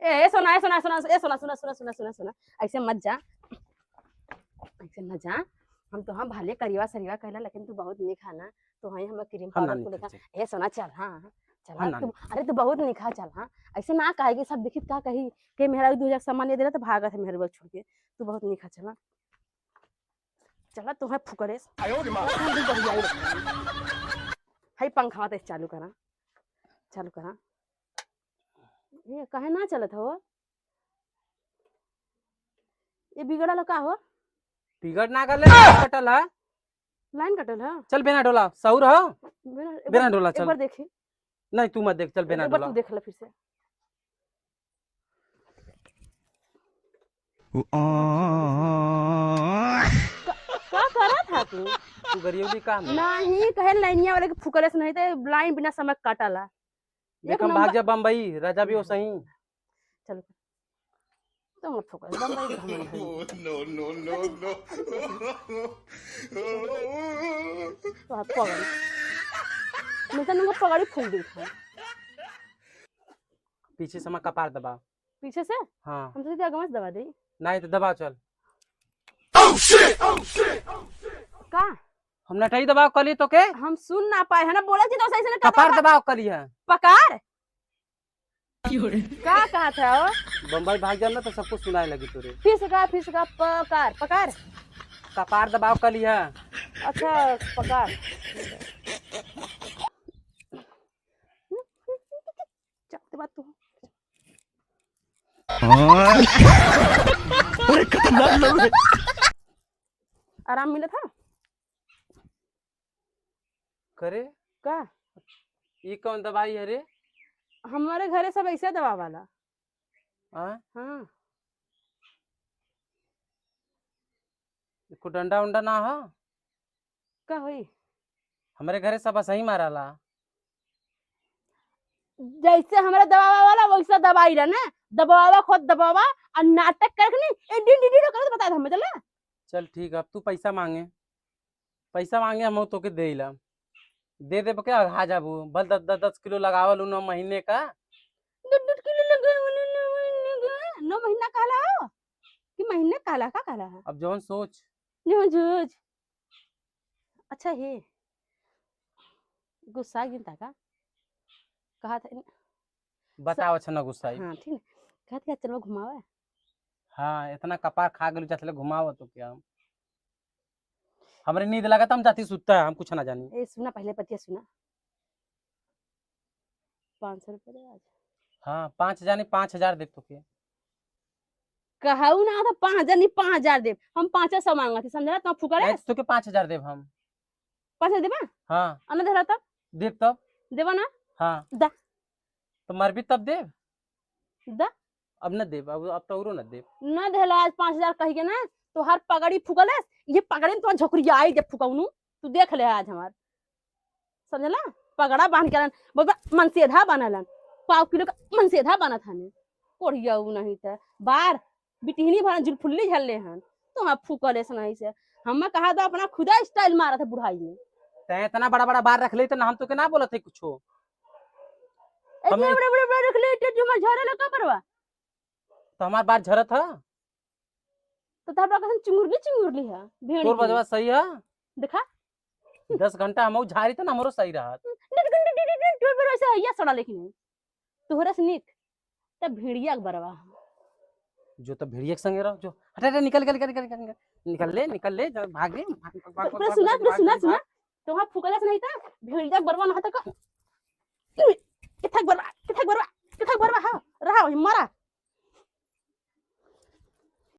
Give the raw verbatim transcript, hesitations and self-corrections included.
ए, ए सोना, ए सोना, सोना, ए सोना, सुना, सुना, सुना, सुना, सुना। ऐसे मत जा, ऐसे मत जा। हम तो हाँ भले करियवा सरियवा कहला, लेकिन तू बहुत नीक है ना। तो हाँ, हम क्रीम हम ना पाउडर को नीक लेकर है। ए सोना, चल, हाँ, हाँ, चल, हम हाँ, ना तू, नीक है। अरे, तू बहुत नीक है, चल, हाँ। ऐसे ना कहेगी, सब देखित का कही के मेहरारू दू हजार सामान ये देला तो भागत है मेहरारू छोड़ के। तू बहुत नीक है, चल, हाँ। चला तुम्हें फुकरे से। आयो रे माँ। तू भी बढ़िया ही रहे। हाय पंखवा तो चालू करा, चालू करा। ये काहे ना चलत हो? ये बिगड़ल का हो? बिगड़ ना गले, कटल है। लाइन कटल है? चल बेना डोला, सहूर हो? बेना, एक बेना बार, डोला, एक चल। बार देखी। नहीं, तू मत देख, चल बेना एक बार डोला। तू देख ले फिर से। का, का करत हा तू? तू गरियौली का में? नहीं, कहे लाइनिया वाले के फुकले से नहीं तो लाइन बिना समय काटला। देख एक हम नंबर। भाग जा बम्बई, राजा भी हो सही। चलो। तो मत फुकले, बम्बई घमंड है। No, no, no, no। तो हाथ पकड़। मैं तो नंबर पकड़ी फूल दी था। पीछे से हमार कपार दबा। पीछे से? हाँ। हम तो सीधे आगे से दबा दे। नहीं तो दबा चल। का? हम नटई दबाव कली तो के? हम सुन ना पाए है ना, बोला जी तो सही से ना कपार दबाव कली है। पकार? का कहा था हो? बम्बई भाग जाना तो सबको सुनाए लगी तोरे। फिस का, फिस का, पकार, पकार। कपार दबाव कली है। अच्छा, पकार। चलते बात तू। अरे खतरनाक लोग हैं। आराम मिलत है? करे? का? ई कौन दवाई है रे? हमारे घरे सब ऐसे दवा वाला। हाँ? हाँ। एको डंडा उंडा ना हो? का होई? हमरे घरे सब असही माराला। जैसे हमरा दबावा वाला वैसा दबाई रहा ना, दबावा खुद दबावा, और नाटक करके नहीं, ए, डिन, डिन, डिन करके बता दे हमें, चला? चल ठीक है, अब तू पैसा मांगे, पैसा मांगे हम तोके देइला, दे देब के अघा जाबू, भल दस, दस, दस किलो लगावल उ नौ महीने का। दस, दस किलो लगावल उ नौ महीने का, नौ महीना कहला हो कि महीने कहला, का कहला है? अब जौन सोच। जौन सोच। अच्छा हे, गुस्सा गिनता का? कहा था इन-, बताओ, अच्छा ना गुस्साई। हाँ, ठीक है। कहत क्या चलो घुमावे? हाँ, इतना कपार खा गेलू, चले घुमाओ तो क्या? हमरे नींद लगा त हम जाती सुत्ता है, हम कुछ ना जानी। ए, सुना, पहले पतिया सुना। पाँच सौ रुपया दे आज। हाँ, पाँच हजार नहीं, पाँच हजार देब तोके। कहू ना तो पाँच हजार नहीं, पाँच हजार देब। हम पाँच सौ मांगत ही, समझला? तो फुकरे। नहीं, तोके पाँच हजार देब हम। पाँच हजार देबा? हाँ। अना देला तब? देब तब। देबा ना? हाँ। दा। तो मरबी तब देब? दा। अब न देब, अब, अब तो औरो न देब। न देला आज पाँच हजार कही के ना, तोहार पगड़ी फुकलस, ये पगड़ी में तोहार झोकरिया आई जब फुकौनू, तू देख ले आज हमार। समझला? पगड़ा बांध के आलन, बाबा मनसेधा बनलन, पाव किलो का मनसेधा बनत हने। कोढ़िया उ नहीं त बार बिटिहनी भरन जुलफुल्ली झल्ले हन, तो हम फूकले से नहीं से। हम कहा दो अपना खुदा स्टाइल मारत है बुढ़ाई में। तै इतना बड़ा बड़ा बार रख ले तो ना हम तोके ना बोलत है कुछो। इतने हमें बड़े बड़े बार रख ले, इतने जो हमार झरे लगा परवा। तो हमार बार झरत है? तो तब कैसे चिंगुरली चिंगुरली है, भेड़ तोर की। बजवा सही है? देखा? दस घंटा हम झारी तो ना हमरो सही रहत। टूट पर वैसे है, ये सड़ा लेकिन है। तोहरा से निक, तब भेड़िया के बरवा हम। जो तब भेड़िया के संगे रहो, जो। हट, हट, निकल, निकल, निकल, निकल, निकल। निकल ले, निकल ले, जा, भाग ले, भाग, भाग, भाग, पूरा भाग, सुना, भाग, पूरा भाग, सुना, भाग, सुना। भाग। तोहार फुकला से नहीं था, भेड़िया के बरवा ना था का।